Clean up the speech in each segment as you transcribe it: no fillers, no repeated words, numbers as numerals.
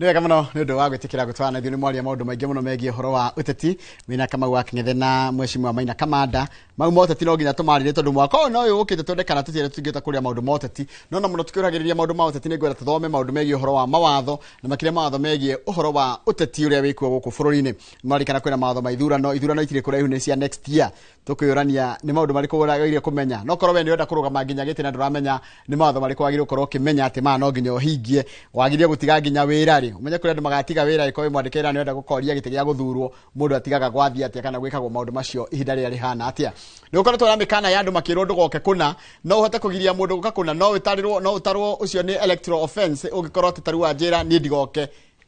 Nĩ wega mũno nĩ ũndũ wa gwĩtĩkĩra gũtwarana na ithuĩ. Nĩ mwaria maũndũ maingĩ mũno megiĩ ũhoro wa ũteti wĩna Kamau wa Kĩng'ethe na Mheshimiwa Maina Kamanda. Mau ma ũteti no nginya tũmarĩrie, tondũ mwaka ũyũ no ũyũ ũkĩte twendekana tũtiere tũtingĩhota kũrĩa maũndũ ma ũteti, no na mũno tũkĩũragĩrĩria maũndũ ma ũteti nĩ ngwenda tũthome maũndũ megiĩ ũhoro wa mawatho na makĩria mawatho megiĩ ũhoro wa ũteti ũrĩa wĩkuo gũkũ bũrũri-inĩ. Marikana kwĩna mawatho ma ithurano, ithurano itirĩ kũraihu, nĩ cia next year. Tũkwĩyũrania nĩ maũndũ marĩkũ wagĩrĩire kũmenya, no korwo we nĩ ũrenda kũrũgama nginya gĩtĩ na ndũramenya nĩ mawatho marĩkũ wagĩrĩire gũkorwo ũkĩmenya atĩ maya no nginya ũhingie, wagĩrĩire gũtiga nginya wĩra rĩ, ũmenye kũrĩ andũ magatiga wĩra ĩkorwo wĩ mwandĩke wĩra nĩ ũrenda gũkoria gĩtĩ gĩa gũthurwo, mũndũ atigaga gwathiĩ atĩa kana gwĩkagwo maũndũ macio ihinda rĩrĩa rĩhana atĩa. Nĩ gũkoretwo na mĩkana ya andũ makĩrwo ndũgoke kũna, no ũhote kũgiria mũndũ gũka kũna, no ũtarĩrwo, no ũtarwo ũcio nĩ electoral offense ũngĩkorwo atĩ tarĩu wanjĩra niĩ ndigoke.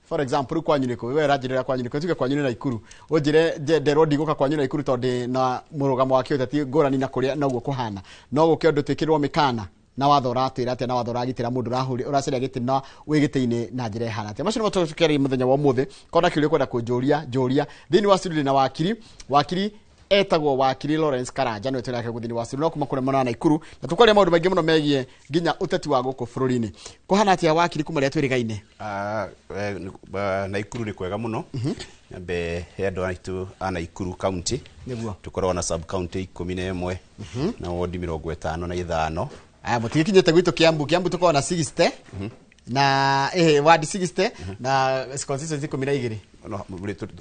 For example, rĩu kwanyu nĩkũ? We ũranjĩrĩra kwanyu nĩkũ? Tuge kwanyu nĩ Naikuru, ũnjĩre nderwo ndigũka kwanyu Naikuru tondũ ndĩ na mũrũgamo wa kĩũteti ngũrani na kũrĩa noguo kũhana, no gũke ũndũ twĩkĩrwo mĩkana na watho ũratwĩra atĩa, na watho ũragitĩra mũndũ ũracaria gĩtĩ na wĩ gĩtĩ-inĩ na njĩra ĩhana atĩa. Macio nĩmo tũkĩaria mũthenya wa ũmũthĩ. Korwo na kĩũria kwenda kũnjũria, njũria. Thĩinĩ wa studio na wakiri, wakiri etagwo wakiri Lawrence Karanja, nĩwe twĩnake gũthini wa studio no kuma kũrĩa mwena wa Naikuru, na tũkwaria maũndũ maingĩ mũno megiĩ nginya ũteti wa gũkũ bũrũri-inĩ. Kũhana atĩa, wakiri, kuma rĩrĩa twĩrĩgaine? Ah, Naikuru nĩ kwega mũno. Nyambe he andũ aitũ a Naikuru County. Tũkoragwo na sub county 11 na wodi 55. Aya, mũtigĩkinyĩte gwitũ Kiambu. Kiambu tũkoragwo na 60 na ward 60 na constituency 12. No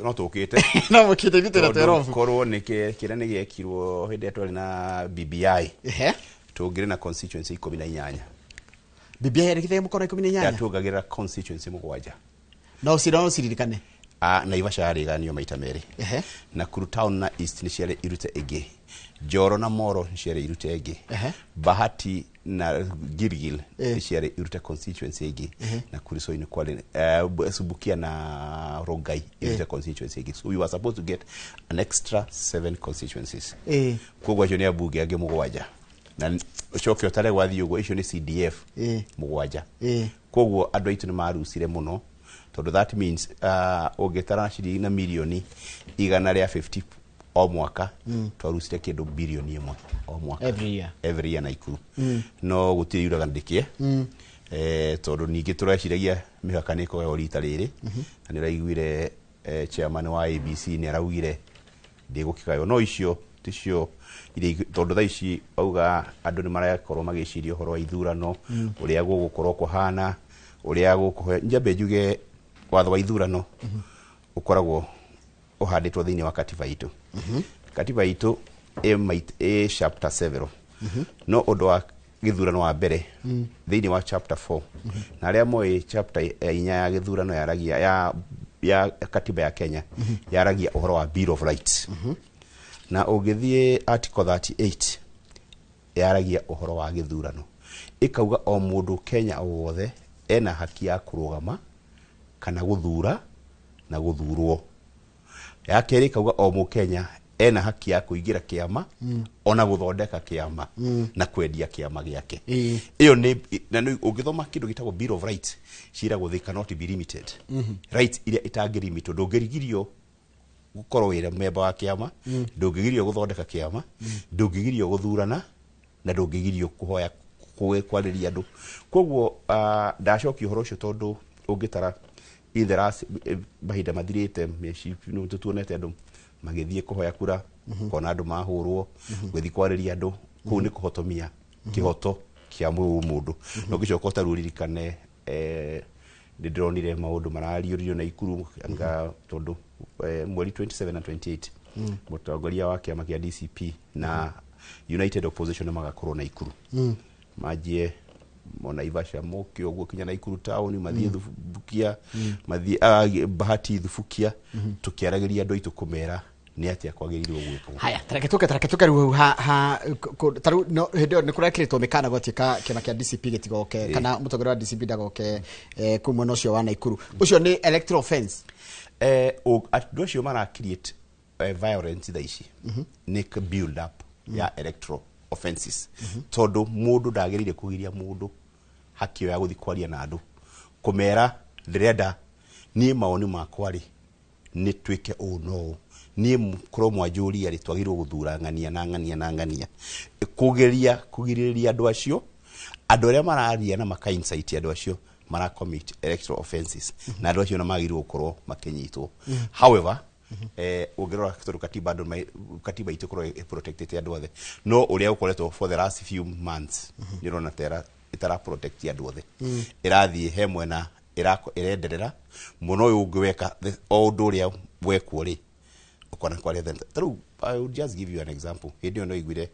no tũkĩte. No mũkĩte, ithuĩ twĩna Tondũ 12. Korwo nĩ kĩrĩa nĩ gĩekirwo hĩndĩ ĩrĩa twarĩ na BBI, tũngĩrĩ na constituency 18. BBI yarĩkithia mũkono 18. Yatuongagĩrĩra constituency mũgwanja. No cira no ciririkane. Ah, Naivasha yarĩganio maita merĩ. Nakuru Town na East nĩ ciarĩ irute ĩngĩ, Njoro na Moro nĩ ciarĩ irute ĩngĩ, Bahati na Gilgil nĩ ciarĩ irute constituency ĩngĩ, na Kuresoi nĩ kwarĩ Subukia na Rongai irute constituency ĩngĩ. So we were supposed to get an extra seven constituencies. Koguo acio nĩ ambunge angĩ mũgwanja, na ũcoke ũtare gwathiĩ ũguo, icio nĩ CDF mũgwanja. Koguo andũ aitũ nĩ marucire mũno, tondũ that means ũngĩtara ciringi na mirioni 150 o mwaka, twarucire kĩndũ birioni 1 o mwaka. Every year. Every year Naikuru. No gũtirĩ yuraga ndĩkĩe, tondũ ningĩ tũreciragia mĩhaka nĩ ĩkũgaywo rita rĩrĩ, na nĩ ũraiguire chairman wa ABC nĩ araugire ndĩgũkĩgaywo, no icio ticio iria tondũ thaa ici auga andũ nĩ marakorwo magĩciria ũhoro wa ithurano, ũrĩa gũgũkorwo kũhana, ũrĩa gũkũhe. Njambe njuge watho wa ithurano ũkoragwo ũhandĩtwo thĩinĩ wa katiba itũ. Katiba itũ ĩ chapter several, no ũndũ wa gĩthurano wa mbere thĩinĩ wa chapter 4, na arĩa moĩ chapter ya inya ya gĩthurano yaragia ya katiba ya Kenya, yaragia ũhoro wa Bill of Rights, na ũngĩthiĩ article 38 yaragia ũhoro wa gĩthurano, ĩkauga o mũndũ Kenya o wothe ena haki ya kũrũgama kana gũthura na gũthurwo. Ya kerĩ ĩkauga o mũkenya ena haki ya kũingĩra kĩama ona gũthondeka kĩama na kwendia kĩama gĩake. Ĩyo nĩ na nĩ ũngĩthoma kĩndũ gĩtagwo Bill of Rights, ciĩragwo they cannot be limited, rights iria itangĩlimitwo. Ndũngĩrigirio gũkorwo wĩ memba wa kĩama, ndũngĩgirio gũthondeka kĩama, ndũngĩgirio gũthurana na ndũngĩgirio kũhoya kwarĩria andũ. Koguo ndacokia ũhoro ũcio tondũ ũngĩtara in the last mahinda mathirĩte mĩeci nĩ tũtuonete andũ magĩthiĩ kũhoya kura, kona andũ mahũrwo gũthiĩ kwarĩria andũ kũu nĩ kũhotomia kĩhoto kĩa mũndũ. Na ũngĩcoka ũtarĩ ũririkane, nĩ ndĩronire maũndũ marariũririo Naikuru anga tondũ mweri 27 na 28 mũtongoria wa kĩama kĩa DCP na United Opposition nĩ magakorwo Naikuru, manjie Naivasha moke ũguo kinya Naikuru town, mathiĩ Thubukia, mathiĩ Bahati Thubukia, tũkĩaragĩria andũ aitũ kũmera nĩ atĩa kwagĩrĩirwo gwĩkwo. Haya, tareke tũke rĩu ha tarĩu no hĩndĩ ĩyo nĩ kũrekĩrĩtwo mĩkana gwatuĩka kĩama kĩa DCP gĩtigoke kana mũtongoria wa DCP ndagoke kũu mwena ũcio wa Naikuru. Ũcio nĩ electoral offense? Andũ acio mara create violence thaa ici nĩ build up ya electoral offenses, tondũ mũndũ ndagĩrĩire kũgiria mũndũ haki ĩyo ya gũthiĩ kwaria na andũ kũmera ndĩrenda niĩ mawoni makwa rĩ nĩ twĩke ũũ no ũũ, niĩ korwo mwanjũria rĩ twagĩrĩirwo gũthura ng'ania na ng'ania na ng'ania, kũgeria kũgirĩrĩria andũ acio, andũ arĩa mararia na maka incite andũ acio. Mara commit electoral offenses na andũ acio magĩrĩirwo gũkorwo makĩnyitwo. However, ũngĩrora tondũ katiba andũ katiba itũ ĩkorwo ĩ-protectĩte andũ othe, no ũrĩa ũkoretwo for the last few months nĩ ũrona ta ĩtara protect andũ othe, ĩrathiĩ he mwena ĩrenderera mũno. Ũyũ ũngĩ weka o ũndũ ũrĩa wekwo rĩ, ũkona kwarĩa thĩna. Ta rĩu I would just give you an example. Hĩndĩ ĩyo no iguire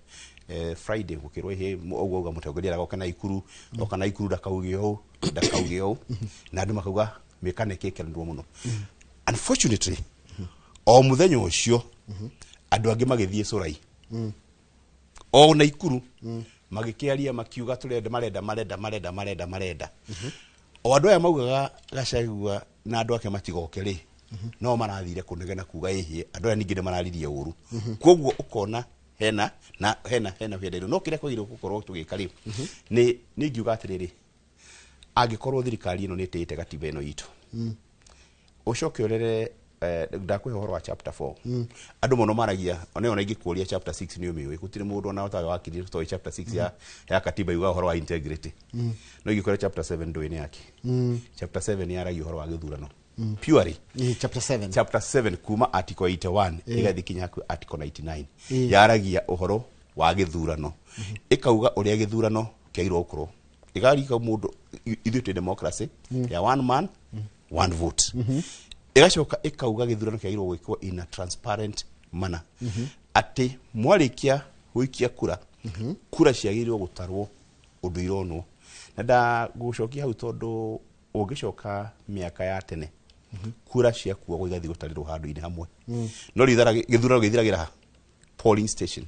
Friday gũkĩrwo ĩhĩ ũguo uga mũtongoria agoka Naikuru, oka Naikuru ndakauge ũũ, ndakauge ũũ, na andũ makauga mĩkana ĩkĩkĩranĩrwo mũno. Unfortunately, o mũthenya ũcio andũ angĩ magĩthiĩ Curai o Naikuru magĩkĩaria makiuga tũrenda marenda marenda marenda marenda marenda o andũ aya maugaga Gachagua na andũ ake matigoke rĩ, no marathire kũnegena kuga ĩhĩ andũ aya ningĩ nĩ mararirie ũru. Koguo ũkona hena na hena hena no kĩrĩa kwagĩrĩirwo gũkorwo tũgĩka rĩ, nĩ ingiuga atĩrĩrĩ, angĩkorwo thirikari ĩno nĩ ĩtĩĩte gatiba ĩno itũ, ũcoke ũrere ndakũhe ũhoro wa chapter 4. Andũ mũno maragia ona ingĩkũria chapter 6 nĩ ũmĩũĩ, gũtirĩ mũndũ ona ũtarĩ wakiri toĩ chapter 6 ya katiba yugaga ũhoro wa integrity. No ingĩkũria chapter 7 ndũĩ nĩ yake. Chapter 7 yaragia ũhoro wa gĩthurano purely. Chapter 7. Chapter 7 kuma article 81 ĩgathiĩ kinya hakuhĩ article 99 yaragia ũhoro wa gĩthurano, ĩkauga ũrĩa gĩthurano kĩagĩrĩirwo gũkorwo ĩgarika mũndũ. Ithuĩ twĩ democracy ya one man, one vote. Ĩgacoka ĩkauga gĩthurano kĩagĩrĩirwo gwĩkwo in a transparent manner, atĩ mwarĩkia gũikia kura, kura ciagĩrĩirwo gũtarwo ũndũ ironwo. Na ndagũcokia hau tondũ ũngĩcoka mĩaka ya tene, kura ciakuagwo igathiĩ gũtarĩrwo handũ-inĩ hamwe, no rĩu gĩthurano gĩthiragĩra ha polling station.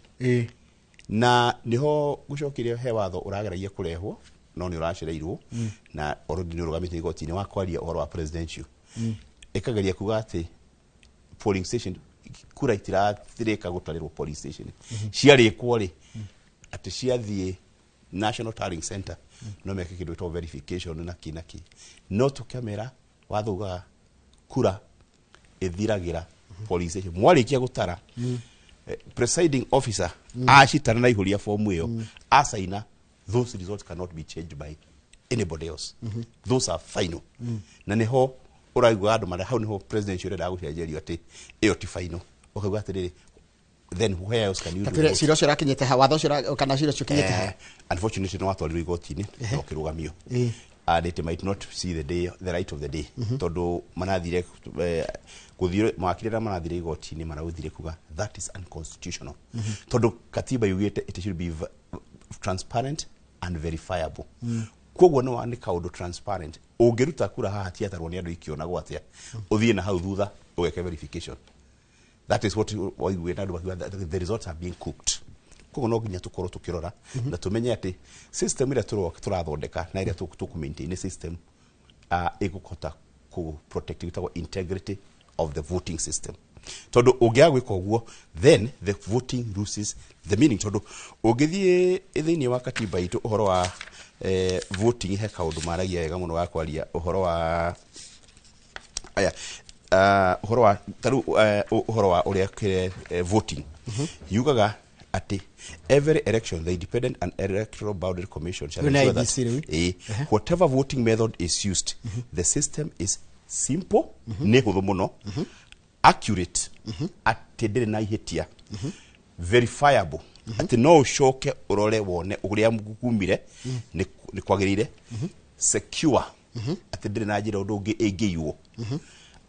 Na niho gũcokeria he watho ũrageragia kũrehwo no nĩ ũracereirwo na already nĩ ũrũgamĩte igoti-inĩ wa kwaria ũhoro wa presidential. Ĩkageria kuga atĩ polling station kura itirathirĩka gũtarĩrwo polling station, ciarĩkwo rĩ, atĩ ciathiĩ National Tallying Center no meke kĩndũ gĩtagwo verification na kĩ na kĩ. No tũkamera watho ugaga kura ĩthiragĩra polling station. Mwarĩkia gũtara, presiding officer acitara na ihũria fomu ĩyo asaina, those results cannot be changed by anybody else. Those are final. Na niho ũraigua andũ marĩa hau niho presidential ĩrenda gũcenjerio atĩ ĩyo ti final. Ũkauga atĩrĩrĩ, then where else can you do Tatwĩre vote? cira ũcio ũrakinyĩte ha? Watho ũcio kana cira ũcio ũkinyĩte ha? Unfortunately no watwarirwo igoti-inĩ na ũkĩrũgamio and it might not see the day, the right of the day, tondu marathire guthire mawakiri arĩa marathire igoti-inĩ marathire kuga that is unconstitutional, tondu katiba yugĩte it should be transparent and verifiable. Koguo no nĩ kaũndũ transparent ũngĩruta kura haha tiatarwo nĩ andũ ikĩonagwo atĩa ũthiĩ na hau thutha ũgeke verification. That is what waiguĩte andũ makiuga that the results are being cooked. Koguo no nginya tũkorwo tũkĩrora na tũmenye atĩ system ĩrĩa tũrathondeka na ĩrĩa tũkũ-maintain nĩ system ĩgũkota kũ protect ĩtagwo integrity of the voting system, tondũ ũngĩaga gwĩka ũguo, then the voting loses the meaning. Tondũ ũngĩthiĩ thĩinĩ wa katiba itũ ũhoro wa voting, he kaũndũ maragia wega mũno wa kwaria ũhoro wa aya ũhoro wa tarĩu ũhoro wa ũrĩa kĩrĩa voting yugaga atĩ every election the Independent and Electoral Boundary Commission shall Rĩu nĩ ensure that IEBC rĩu. Whatever voting method is used, the system is simple, nĩ hũthũ mũno, accurate, atĩ ndĩrĩ na ihĩtia, verifiable, atĩ no ũcoke ũrore wone ũrĩa kumire nĩ kwagĩrĩire, secure, atĩ ndĩrĩ na njĩra ũndũ ũngĩ ĩngĩiywo,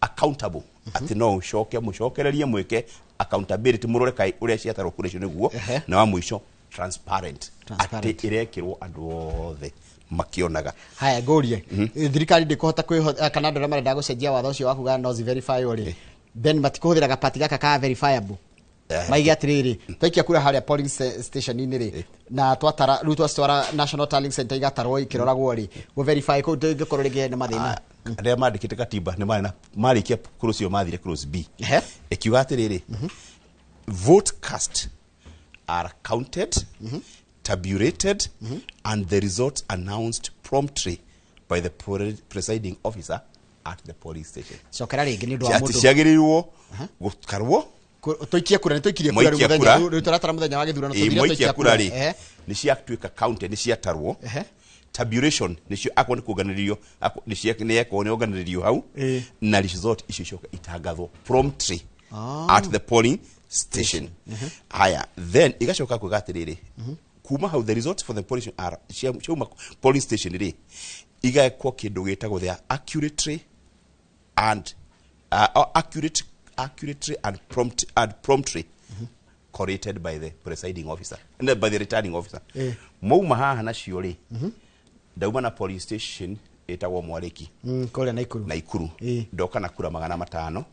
accountable, atĩ no ũcoke mũcokererie mwĩke accountability mũrore kaĩ ũrĩa ciatarwo kura icio nĩguo, na wa mũico transparent, Transparent. atĩ ĩrekĩrwo andũ othe makĩonaga. Haya, ngũrie, thirikari ndĩkũhota kwĩho kana andũ arĩa marenda gũcenjia watho ũcio wa kuga no verify rĩ, then matikũhũthĩra gapati gaka ka verifiable, maige atĩrĩrĩ, twaikia kura harĩa polling station-inĩ rĩ, na twatara rĩu twacitwara National Tallying Center igatarwo ikĩroragwo rĩ, gũ verify kũu ndĩngĩkorwo rĩngĩ hena mathĩna. Arĩa mandĩkĩte katiba nĩ marĩ na marĩkia clause ĩyo mathire clause B ĩkiuga atĩrĩrĩ, vote cast are counted, tabulated and the results announced promptly by the presiding officer at the polling station. Cokera rĩngĩ nĩ ũndũ wa Atĩ mũndũ. ciagĩrĩirwo gũtarwo. Tũikie kura, nĩ tũikirie kura rĩu Mwaikia mũthenya kura. rĩu tũratara mũthenya wa gĩthurano, Ĩ, tũthire mwaikia twaikia kura rĩ, Ehe. nĩ ciatuĩka counted, nĩ ciatarwo. Tabulation nĩcio akorwo nĩ kuonganĩrĩrio, nĩ ekwo nĩ onganĩrĩrio hau, na result icio icoke itangathwo promptly at the polling station. Haya, then igacoka kuga atĩrĩrĩ, kuma hau the results for the polling station are ciauma polling station rĩ, igekwo kĩndũ gĩtagwo they are accurately and accurately and promptly collated by the presiding officer and by the returning officer. Mauma haha nacio rĩ, ndauma na polling station ĩtagwo Mwarĩki. Kũrĩa Naikuru. Naikuru. Ndoka na kura 500.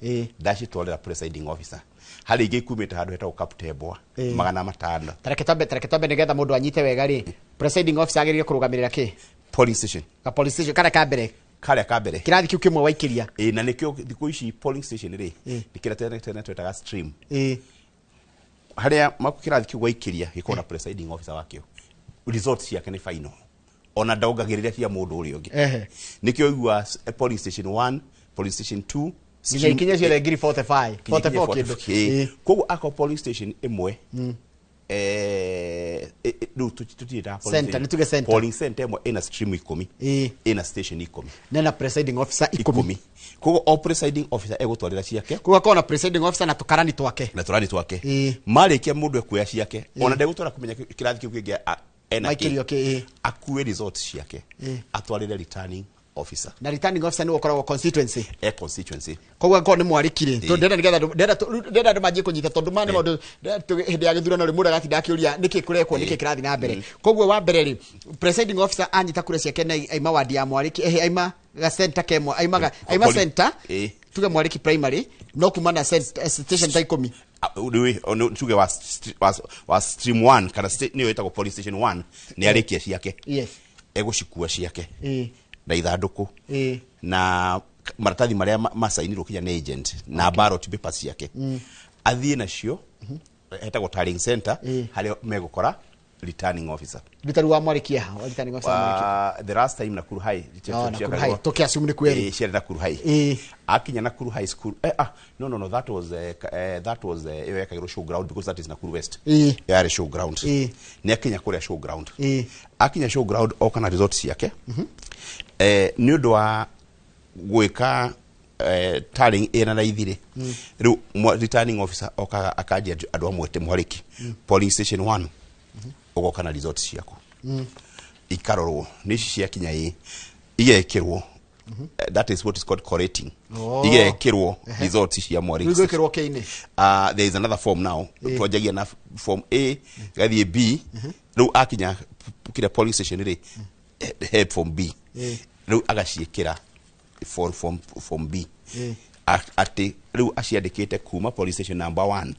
Ndacitwarĩra presiding officer. Harĩ ingĩ ikumĩte handũ hetagwo Kaptembwa, 500. Tareke twambe nĩgetha mũndũ anyite wega rĩ, presiding officer agĩrĩire kũrũgamĩrĩra kĩ? Polling station. Ka polling station karĩa ka mbere. Karĩa ka mbere. Kĩrathi kĩu kĩmwe waikĩria. Ĩ, na nĩkĩo thikũ ici polling station rĩ, nĩ kĩrĩa tene tene twetaga stream. Harĩa kĩrathi kĩu waikĩria gĩkorwo na presiding officer wakĩo, results ciake nĩ final, ona ndongagĩrĩra cia mũndũ ũrĩa ũngĩ. Nĩkĩo igua polling station 1, polling station 2, nginya ikinye ciothe ngiri 45, 44 kĩndũ. Koguo akorwo polling station ĩmwe, rĩu tũtiĩtaga polling Center, station. nĩ tuge center. Polling center ĩmwe ĩna stream 10, ĩna station 10. Nena presiding officer 10. 10. Koguo o presiding officer egũtwarĩra ciake. Koguo akorwo na presiding officer na tũkarani twake. Na tũrani twake. Marĩkia mũndũ ekuoya ciake, ona ndegũtwara kũmenya kĩrathi kĩu kĩngĩ ena kĩ. Maikĩrio kĩ, ĩ. Akue results ciake, atwarĩre returning officer. Na returning officer nĩwe ũkoragwo constituency. E constituency. Koguo angĩkorwo nĩ mwarĩki rĩ, tondũ ndĩrenda nĩgetha ndĩrenda andũ manjie kũnyita, tondũ maya nĩ maũndũ hĩndĩ ya gĩthurano rĩ, mũndũ agatinda akĩũria nĩkĩ kũrekwo, nĩkĩ kĩrathiĩ na mbere. Koguo wa mbere rĩ, presiding officer anyita kura ciake na aima wadi ya Mwarĩki, aima ga center kemwe, aima center, tuge Mwarĩki primary, no kuma na station ta 10. Ah, rĩu tuge wa stream 1 kana nĩyo ĩtagwo polling station 1, nĩ arĩkia ciake, egũcikua ciake na ithandũkũ na maratathi marĩa macainirwo kinya nĩ agent na ballot papers ciake, athiĩ nacio hetagwo tallying center, harĩa megũkora returning officer. Ritaru wa Mwarĩki eha wa returning officer wa Mwarĩki? The last time Nakuru High. Oh, Nakuru High. Tũkĩassume nĩ kweri. Ciarĩ Nakuru High. Akinya Nakuru High School, no no no that was ĩyo yekagĩrwo showground because that is Nakuru West. Yarĩ showground. Nĩ akinya kũrĩa showground, akinya showground oka na results ciake, nĩ ũndũ wa gwĩka tallying ĩna raithi rĩ, rĩu returning officer okaga akanjia andũ amwe Mwarĩki polling station 1, ũgoka na results ciaku, ikarorwo nĩ ici ciakinya, ĩ igekĩrwo. That is what is called collating. Igekĩrwo results cia Mwarĩki. Rĩu gwĩkĩrwo kĩ-inĩ? There is another form now. Twanjagia na form A, gathiĩ B, rĩu akinya kĩrĩa polling station rĩ, he form B. Rĩu agaciĩkĩra form B, atĩ rĩu aciandĩkĩte kuma polling station number 1,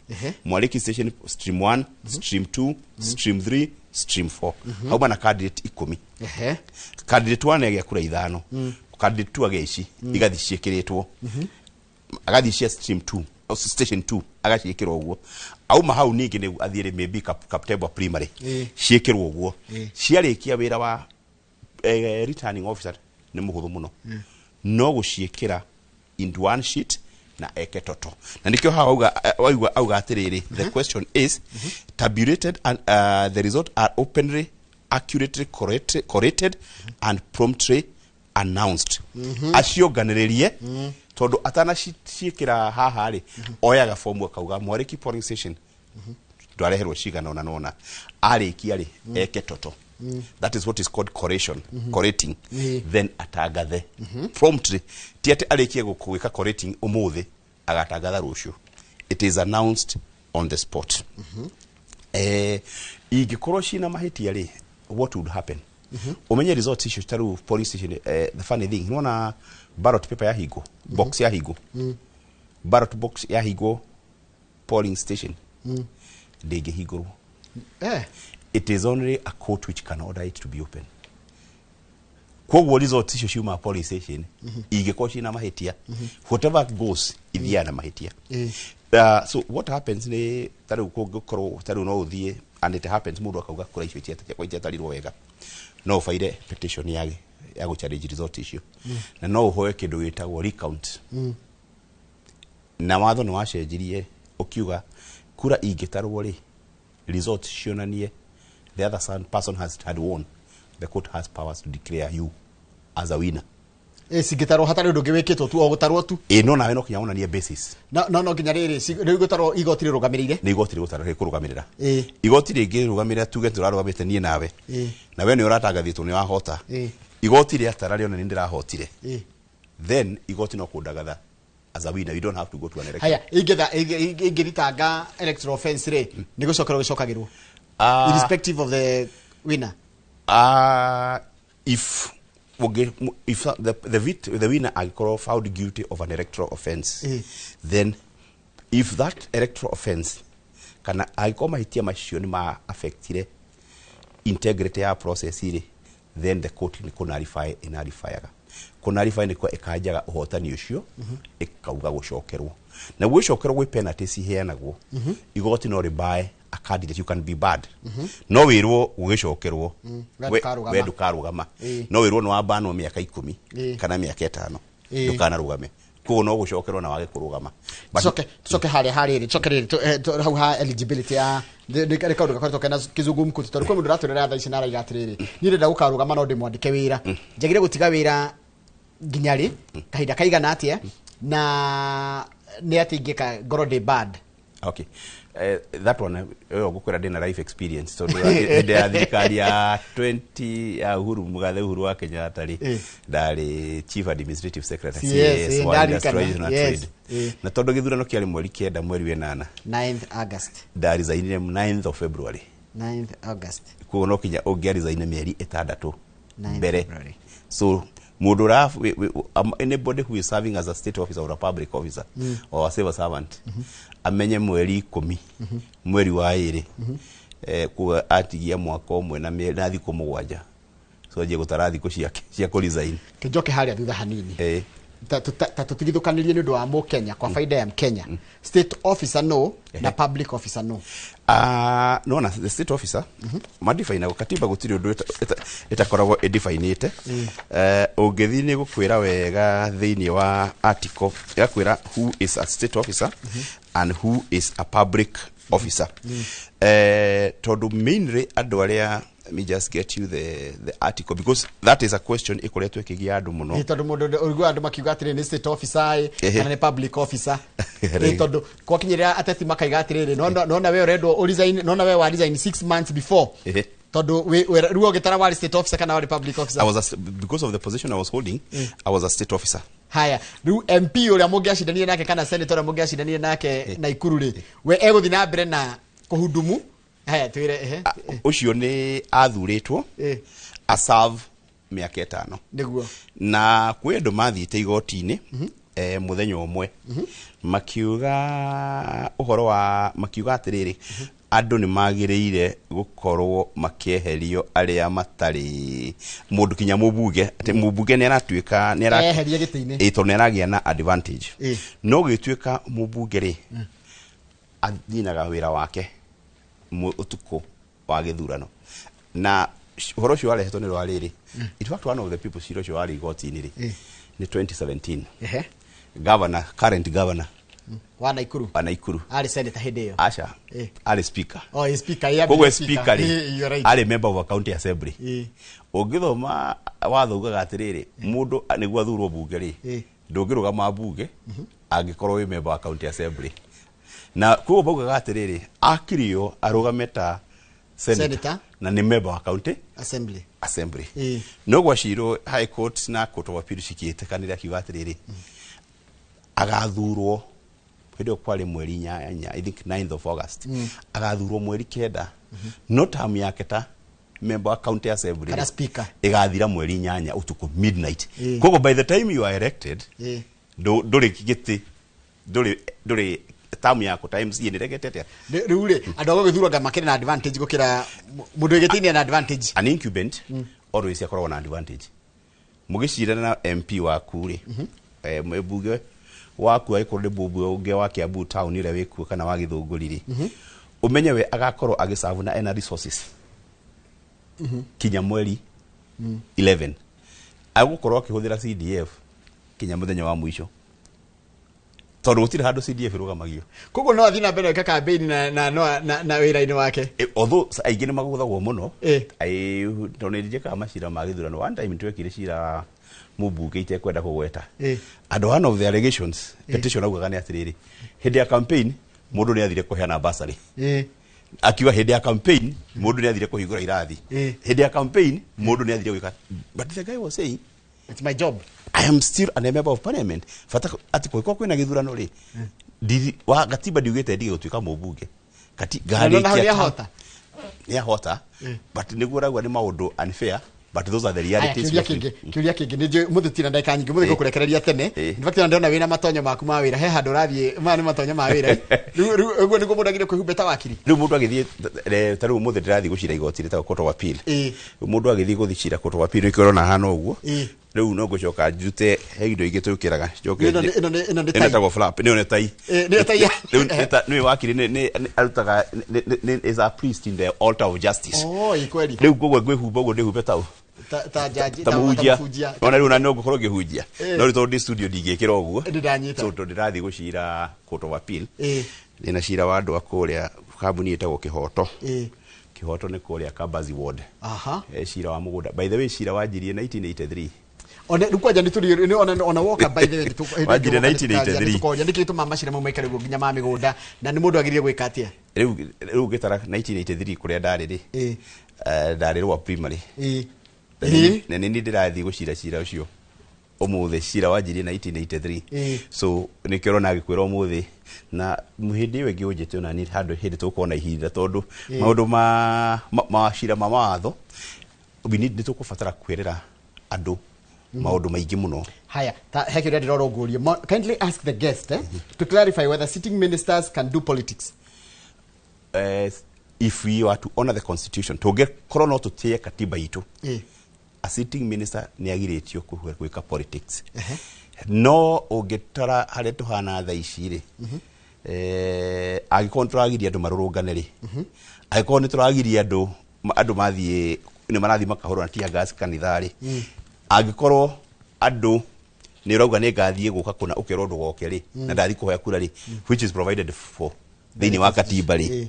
Mwarĩki station, stream 1, stream 2, stream 3, stream 4. Hauma na candidate 10. Candidate 1 agĩa kura 5, candidate 2 agĩa ici, igathiĩ ciĩkĩrĩtwo, agathiĩ cia stream 2, o station 2, agaciĩkĩra ũguo. Auma hau ningĩ nĩ athiĩ rĩ, maybe Kaptembwa primary, ciĩkĩrwo ũguo. Ciarĩkia wĩra wa returning officer nĩ mũhũthũ mũno, no gũciĩkĩra into one sheet na eke toto. Na nĩkĩo haha waigua auga atĩrĩrĩ, the question is tabulated and the result are openly, accurately collated and promptly announced. Acionganĩrĩrie, tondũ atanaciĩkĩra haha rĩ, oyaga fomu akauga Mwarĩki polling station ndwareherwo cigana ona nona. Arĩkia rĩ, eke toto. That is what is called collation, collating. Then atangathe promptly. Ti atĩ arĩkie gwĩka collating ũmũthĩ agatangatha rũciũ. It is announced on the spot. Ingĩkorwo ciĩna mahĩtia rĩ, what would happen? Ũmenye results icio ta rĩu polling station, the funny thing, nĩwona ballot paper yahingwo, box yahingwo, ballot box yahingwo polling station, ndĩngĩhingũrwo. It is only a court which can order it to be open. Koguo results icio ciumaga polling station ingĩkorwo ciĩna mahĩtia, whatever goes ithiaga na mahĩtia. So what happens nĩ ta rĩu kũngĩkorwo ta rĩu no ũthiĩ, and it happens, mũndũ akauga kura icio ciakwa itiatarirwo wega, no ũbaire petition ya gũ challenge result icio, na no ũhoe kĩndũ gĩtagwo recount. Na watho nĩ wacenjirie ũkiuga kura ingĩtarwo rĩ, result cionanie the other person has had won. The court has powers to declare you as a winner. Ĩ cingĩtarwo hatarĩ ũndũ ũngĩ wĩkĩtwo tu, o gũtarwo tu? Ĩ, no nawe no kinya wonanie basis. No nginya rĩrĩ rĩu gũtarwo igoti rĩrũgamĩrĩire. Nĩ igoti rĩkũrũgamĩrĩra. Ĩ. Igoti rĩngĩrũgamĩrĩra, tuge tũrarũgamĩte niĩ nawe, Ĩ. na we nĩ ũratangathĩtwo nĩ wahota, Ĩ. igoti rĩatara rĩone nĩ ndĩrahotire, Ĩ. then igoti no kũndagatha as a winner. You don't have to go to an election. Haya, ingĩtha ingĩthitanga electoral offense rĩ, nĩ gũcokerwo gĩcokagĩrwo irrespective of the winner? If if the winner angĩkorwo found guilty of an electoral offense, then if that electoral offense kana angĩkorwo mahĩtia macio nĩ ma affectire integrity ya process rĩ, then the court nĩ kũnarify ĩnarifyaga. Kũnarify nĩ kwa ĩkanjaga ũhotani ũcio, ĩkauga gũcokerwo na gũcokerwo gwĩ penalties iheanagwo. Igoti no rĩbae a candidate. You can be bad, no wĩrwo gũgĩcokerwo We ndũkarũgama. We ndũkarũgama. Ĩ. No wĩrwo nĩ wambanwo mĩaka 10 Ĩ. kana mĩaka 5, Ĩ. ndũkanarũgame. Koguo no gũcokerwo na wage kũrũgama. Tucoke harĩa harĩrĩ, tucoke rĩrĩ hau ha eligibility ya nĩ kaũndũ gakoretwo kena kĩzungumkuti, tondũ kwĩ mũndũ ũratwĩrĩra thaa ici na araiga atĩrĩrĩ, niĩ ndĩrenda gũkarũgama no ndĩmwandĩke wĩra, njagĩrĩire gũtiga wĩra nginya rĩ, kahinda kaigana atĩa, na nĩ atĩ ingĩka ngorwo ndĩ bad? Okay, that one ĩyo ngũkwĩra ndĩna life experience, tondũ hĩndĩ ya thirikari ya 20 ya Uhuru Mugathe, Uhuru wa Kenyatta rĩ, ndarĩ chief administrative secretary, CS, CS wa ndarikana. industrialization na trade. Na tondũ gĩthurano kĩarĩ mweri 9 mweri wa 8, 9th August. Ndaresignire 9th of February. 9th August. Koguo no kinya ũngĩaresign mĩeri 6 9th mbere. February. So mũndũ ũra anybody who is serving as a state officer or a public officer or a civil servant amenye mweri 10 mweri wa 2, kuga atigia mwaka ũmwe na thikũ 7, so anjie gũtara thikũ ciake cia kũ resign. Kĩnjoke harĩa thutha hanini. Ta tũtigithũkanĩrie nĩ ũndũ wa mũkenya, kwa faida ya Mkenya, state officer no na public officer no? Nona the state officer madefine katiba gũtirĩ ũndũ ĩtakoragwo ĩdefinĩte. Ũngĩthiĩ nĩ gũkwĩra wega thĩinĩ wa article, ĩgakwĩra who is a state officer and who is a public officer. Tondũ mainly andũ arĩa, let me just get you the article, because that is a question ĩkoretwo ĩkĩgia andũ mũno. Nĩ tondũ mũndũ ũiguaga andũ makiuga atĩrĩrĩ, nĩ state officer ĩ, kana nĩ public officer? Ĩ, tondũ gwakinyĩrĩra ateti makaiga atĩrĩrĩ, nona we ũrendwo ũresign, nona we wa resign 6 months before, tondũ rĩu ũgĩtara warĩ state officer kana warĩ public officer? I was a, because of the position I was holding, I was a state officer. Haya, rĩu MP ũrĩa mũngĩacindanire nake kana senator ũrĩa mũngĩacindanire nake Naikuru rĩ, we egũthiĩ na mbere na kũhudumu? Haya, twĩre, ehe. Ũcio nĩ athurĩtwo aserve mĩaka 5. Na kwĩ andũ mathiĩte igoti-inĩ mũthenya ũmwe makiuga ũhoro wa makiuga atĩrĩrĩ, andũ nĩ magĩrĩire gũkorwo makĩeherio arĩa matarĩ mũndũ kinya mũmbunge, atĩ mũmbunge nĩ aratuĩka nĩ Eherie gĩtĩ-inĩ. Ĩ, tondũ nĩ aragĩa na advantage. No gĩtuĩka mũmbunge rĩ, athinaga wĩra wake ũtukũ wa gĩthurano, na ũhoro ũcio warehetwo nĩ rwa rĩrĩ. In fact, one of the people cira ũcio warĩ igoti-inĩ rĩ, nĩ 2017, governor, current governor wa Naikuru. Wa Naikuru. Arĩ senator hĩndĩ ĩyo? Aca. Arĩ speaker. Oh, ĩ speaker, ĩ, Koguo ambire. Speaker rĩ, Ĩ, you're right. arĩ member of a county assembly. Ũngĩthoma watho ugaga atĩrĩrĩ, mũndũ nĩguo athurwo bunge rĩ, ndũngĩrũgama bunge angĩkorwo wĩ member wa county assembly, na koguo maugaga atĩrĩrĩ, akirio arũgame ta senator, Senator. na nĩ member wa county assembly. Assembly. No gwacirwo high court na court of appeal cikĩtĩkanĩra, akiuga atĩrĩrĩ, agathurwo hĩndĩ ĩyo kwarĩ mweri 8, I think 9th of August, agathurwo mweri 9, no term yake ta member wa county assembly Kana speaker. ĩgathira mweri 8 ũtukũ, midnight. Koguo by the time you are elected, ndũrĩ gĩtĩ, ndũrĩ term yaku times nĩ regete atĩa. Rĩu rĩ, andũ a gũgĩthurwo anga makĩrĩ na advantage gũkĩra mũndũ wĩ gĩtĩ-inĩ na advantage? An incumbent always akoragwo na advantage. Mũgĩcirana na MP waku rĩ, mbunge waku, angĩkorwo nĩ mbunge wa Kiambu town ĩrĩa wĩkuo kana wa Gĩthũngũri rĩ, ũmenye we agakorwo agĩcabu na ena resources kinya mweri 11, agũkorwo akĩhũthĩra CDF kinya mũthenya wa mũico. Tondũ gũtirĩ handũ CDF ĩrũgamagio. Koguo no athiĩ na mbere gwĩka campaign na wĩra-inĩ wake. Although aingĩ nĩ magũthagwo mũno. Eh. Tondũ nĩ njĩkaga macira ma gĩthurano. One time twekire cira mũmbunge itekwenda kũgweta, and one of the allegations petition augaga nĩ atĩrĩrĩ, hĩndĩ ya campaign mũndũ nĩ athire kũheana bursary. Akiuga hĩndĩ ya campaign mũndũ nĩ athire kũhingũra irathi. Hĩndĩ ya campaign mũndũ nĩ athire gwĩka, but the guy was saying, "It's my job." "I am still a member of parliament." Bata atĩ kũngĩkorwo kwĩna gĩthurano rĩ, wa gatiba ndiugĩte ndige gũtuĩka mũmbunge. Kati Na nĩ ngarĩkia ahota. Nĩ ahota, but nĩguo ũrauga nĩ maũndũ unfair, but those are the Aya, realities. kĩũria kĩngĩ, kĩũria kĩngĩ, nĩ njũĩ mũthĩ tina ndagĩka nyingĩ, mũthĩ ngũkũrekereria tene. In fact, ona ndĩrona wĩna matonyo maku ma wĩra, he handũ ũrathiĩ, maya nĩ matonyo ma wĩra. Rĩu ũguo nĩguo mũndũ agĩrĩire kwĩhumba ta wakiri? Rĩu mũndũ agĩthiĩ, ta rĩu ũmũthĩ ndĩrathiĩ gũcira igoti rĩtagwo Court of Appeal. Rĩu mũndũ agĩthiĩ gũthiĩ cira Court of Appeal, nĩkĩo ũrona hana ũguo. Rĩu no ngũcoka njute, he indo ingĩ twĩkĩraga njoke. Ĩno nĩ Ĩno tai. ĩtagwo flap, nĩyo nĩ tai. Nĩyo tai. Rĩu nĩwe wakiri nĩ arutaga is a priest in the altar of justice. Oh, ĩ kweli. Rĩu koguo ngwĩhumba ũguo, ndĩhumbe tau ta jaji. Ta mũhunjia. Mũhunjia. Ona rĩu na no ngũkorwo ngĩhunjia. No rĩu tondũ ndĩ studio ndingĩkĩra ũguo. Nĩ ndanyita. So tondũ ndĩrathiĩ gũcira Court of Appeal, ndĩna cira wa andũ a kũrĩa kambuni ĩtagwo Kĩhoto. Kĩhoto nĩ kũrĩa Kabazi Ward. Cira wa mũgũnda. By the way, cira wanjirie 1983. One rĩu kwanja nĩ tũrĩ nĩ ona woka, by the way, Wanjirie 1983. Tũkoria nĩkĩ gĩtũmaga macira mau maikare ũguo nginya ma mĩgũnda, na nĩ mũndũ agĩrĩire gwĩka atĩa? Rĩu ngĩtara 1983 kũrĩa ndarĩ rĩ, ndarĩ rwa primary. Na nĩ niĩ ndĩrathiĩ gũcira cira ũcio ũmũthĩ. Cira wanjirie 1983. So nĩkĩo ũrona ngĩkwĩra ũmũthĩ na hĩndĩ ĩyo ĩngĩ ũnjĩte ona niĩ handũ hĩndĩ tũgũkorwo na ihinda, tondũ maũndũ ma cira ma mawatho, we need, nĩ tũkũbatara kwĩrĩra andũ maũndũ maingĩ mũno. Haya, ta he kĩũria ndĩrora ngũrie. Kindly ask the guest to clarify whether sitting ministers can do politics. If we were to honor the constitution, tũngĩkorwo no tũtĩe katiba itũ, a sitting minister nĩ agirĩtio gwĩka politics. No ũngĩtara harĩa tũhana thaa ici rĩ, angĩkorwo nĩ tũragiria andũ marũrũngane rĩ, angĩkorwo nĩ tũragiria andũ andũ mathiĩ nĩ marathiĩ makahũrwo na tear gas kanitha rĩ, angĩkorwo andũ nĩ ũrauga nĩ ngathiĩ gũka kũna ũkerwo ndũgoke rĩ, na ndathiĩ kũhoya kura rĩ, which is provided for thĩinĩ wa katiba rĩ,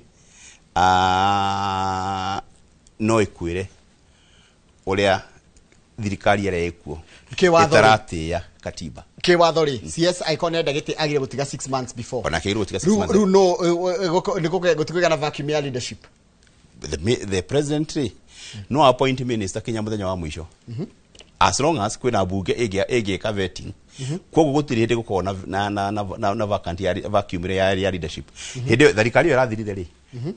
no ĩkwĩre ũrĩa thirikari ĩrĩa ĩkuo Kĩwatho rĩ. ĩtaratĩĩa katiba. Kĩwatho rĩ, CS angĩkorwo nĩarenda gĩtĩ agĩrĩire gũtiga 6 months before. Ona akĩrĩirwo gũtiga 6 Rĩu months. Rĩu no gũtikũgĩa na vacuum ya leadership. The president rĩ, no appoint minister kinya mũthenya wa mũico, as long as kwĩna mbunge ĩngĩka vetting. Koguo gũtirĩ hĩndĩ gũkorwo na vacant ya vacuum ĩrĩa ya leadership. Hĩndĩ ĩyo thirikari ĩyo ĩrathirire rĩ,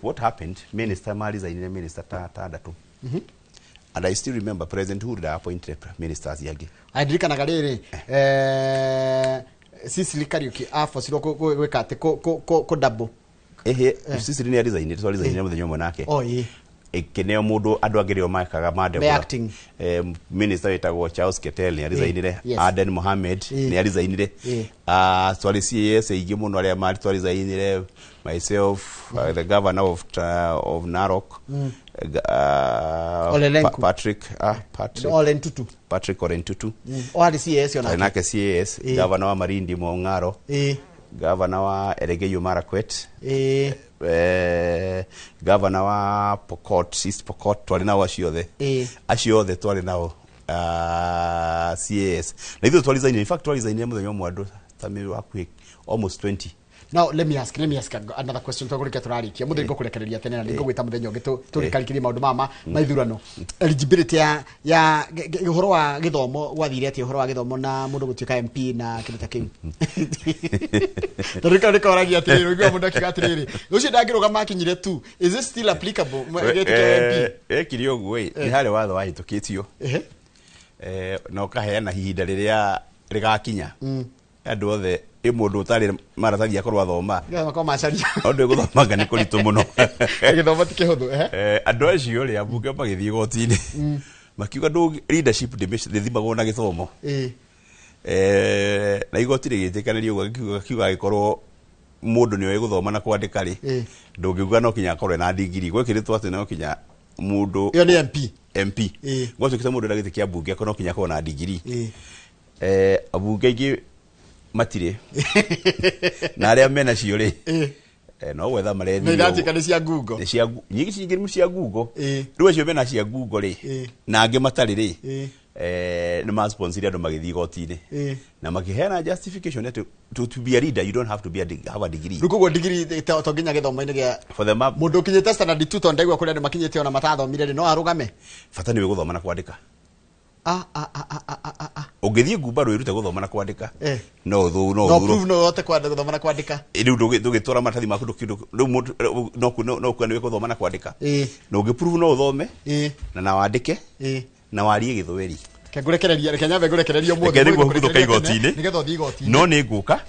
what happened, minister maresignire, minister ta atandatũ, and I still remember President Uhuru appointed ministers angĩ. Ndirikanaga rĩrĩ, Cecily Kariuki abocirwo gwĩka atĩ kũ double. Ehe, Cecily nĩ aresignire, twaresignire mũthenya ũmwe nake. Oh, ĩ. Ĩkĩneo mũndũ, andũ angĩ rĩo mekaga ma Me acting. Minister wĩtagwo Charles Ketel nĩ aresignire. Aden Mohamed nĩ aresignire. Twarĩ CAS aingĩ mũno arĩa marĩ twaresignire, myself, the governor of Narok, Ole Lenku. Patrick, Patrick Ole Ntutu. Patrick Ole Ntutu. O arĩ CS Twarĩ onake. Nake CAS. Governor wa Malindi Mong'aro, governor wa Elgeyo Marakwet, governor wa Pokot, East Pokot, twarĩ nao acio othe. Acio othe twarĩ nao, CAS na ithuĩ twaresign. In fact, twaresign mũthenya ũmwe, andũ ta hakuhĩ almost 20. Now let me ask another question. Twagũrĩkia tũrarĩkia mũthenya, ngũkũrekereria tene na nĩngũgwĩta mũthenya ũngĩ tũrĩkarĩkĩrie maũndũ mama ma ithurano, eligibility ya ũhoro wa gĩthomo. Gwathire atĩa ũhoro wa gĩthomo na mũndũ gũtuĩka MP na kĩndũ ta kĩu? Tondũ nĩko nĩkoragia atĩrĩrĩ, ũiguaga mũndũ akiuga atĩrĩrĩ, ũcio ndangĩrũgama akinyire tu. Is it still applicable gĩtuĩke MP? Ekire ũguo ĩ, nĩ harĩ watho wahĩtũkĩtio, na ũkaheana ihinda rĩrĩa rĩgakinya andũ othe ĩ mũndũ ũtarĩ maratathi akorwo athoma. Nĩgetha makorwo macaria. Ũndũ gũthomanga nĩ kũritũ mũno. Gĩthomo ti kĩhũthũ, ehe. Andũ acio rĩ, ambunge magĩthiĩ igoti-inĩ makiuga leadership ndĩthimagwo na gĩthomo. Na igoti rĩgĩtĩkanĩria ũguo, kiuga angĩkorwo mũndũ nĩoĩ gũthoma na kwandĩka rĩ, ndũngiuga no kinya akorwo ena ndigiri. Gwekĩrĩtwo atĩ no kinya mũndũ Ĩyo nĩ MP. MP. Gwatuĩkĩte mũndũ ena gĩtĩ kĩa mbunge akorwo no kinya akorwo na ndigiri. Ambunge aingĩ Matirĩ, na arĩa mena cio rĩ, no gwetha na marethirio. Iratuĩka nĩ cia ngungo. Nĩ cia nyingĩ, cingĩ nĩ cia ngungo. Rĩu acio mena cia ngungo rĩ, na angĩ matarĩ rĩ, nĩ masponsire andũ magĩthiĩ igoti-inĩ na makĩheana justification atĩ to be a leader you don't have to be a have a degree. Rĩu koguo digiri to nginya gĩthomo-inĩ gĩa For the map. Mũndũ ũkinyĩte standard 2, tondũ ndaigua kũrĩ andũ makinyĩte ona matathomire rĩ, no arũgame? Bata nĩ gũthoma na kwandĩka. Ah, ah, ah, ah, ah, ah, ah. Ũngĩthiĩ ngumba wĩrute gũthoma na kwandĩka, no ũthũ no no ũthurwo. Prove no ũhote kwandĩka, gũthoma na kwandĩka. Rĩu ndũgĩtwara maratathi maku, rĩu mũndũ no kuo nĩ gũthoma na kwandĩka, na ũngĩ prove no ũthome na wandĩke na warie Gĩthweri. Reke ngũrekererie, reke nyambe ngũrekererie ũmũthĩ. Reke nĩguo Ũmũthĩ hũthũka ngũrekereria igoti-inĩ. tene, nĩgetha ũthiĩ igoti-inĩ. No nĩ ngũka,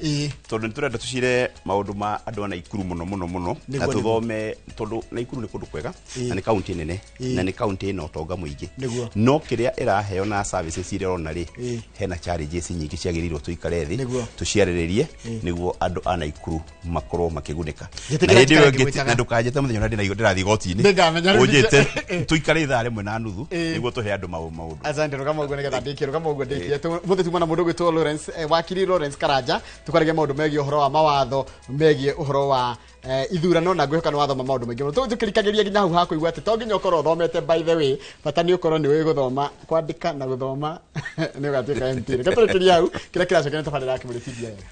tondũ nĩ tũrenda tũcire maũndũ ma andũ a Naikuru mũno mũno mũno, na tũthome, tondũ Naikuru nĩ kũndũ kwega, na nĩ kaunti nene, na nĩ kaunti ĩna ũtonga mũingĩ. No kĩrĩa ĩraheo na services iria ĩrona rĩ, hena challenges nyingĩ ciagĩrĩirwo tũikare thĩ, tũciarĩrĩrie, nĩguo andũ a Naikuru makorwo makĩgunĩka. Njĩtĩkĩra Na hĩndĩ ĩyo njikare ĩngĩ ngĩgwĩtaga. na ndũkanjĩte mũthenya ũrĩa ndĩrathiĩ igoti-inĩ. Nĩngamenya rĩu. Ũnjĩte tũikare ithaa 1.30 nĩguo tũhe andũ maũndũ. Asante, rũgama ũguo nĩgetha ndĩkie, rũgama ũguo ndĩkie. Mũthĩ tuma na mũndũ ũgwĩtwo Lawrence, wakiri Lawrence Karanja, tũkaragia maũndũ megiĩ ũhoro wa mawatho megiĩ ũhoro wa ithurano, na ngwĩhoka nĩ wathoma maũndũ maingĩ mũno. Tũkĩrikagĩria nginya hau hakũigua atĩ to nginya ũkorwo ũthomete, by the way, bata nĩ ũkorwo nĩ ũĩ gũthoma, kwandĩka na gũthoma, nĩ ũgatuĩka MP. Reke tũrĩkĩrie hau, kĩrĩa kĩracokia nĩ tabarĩra ya Kĩmũrĩ TV wega.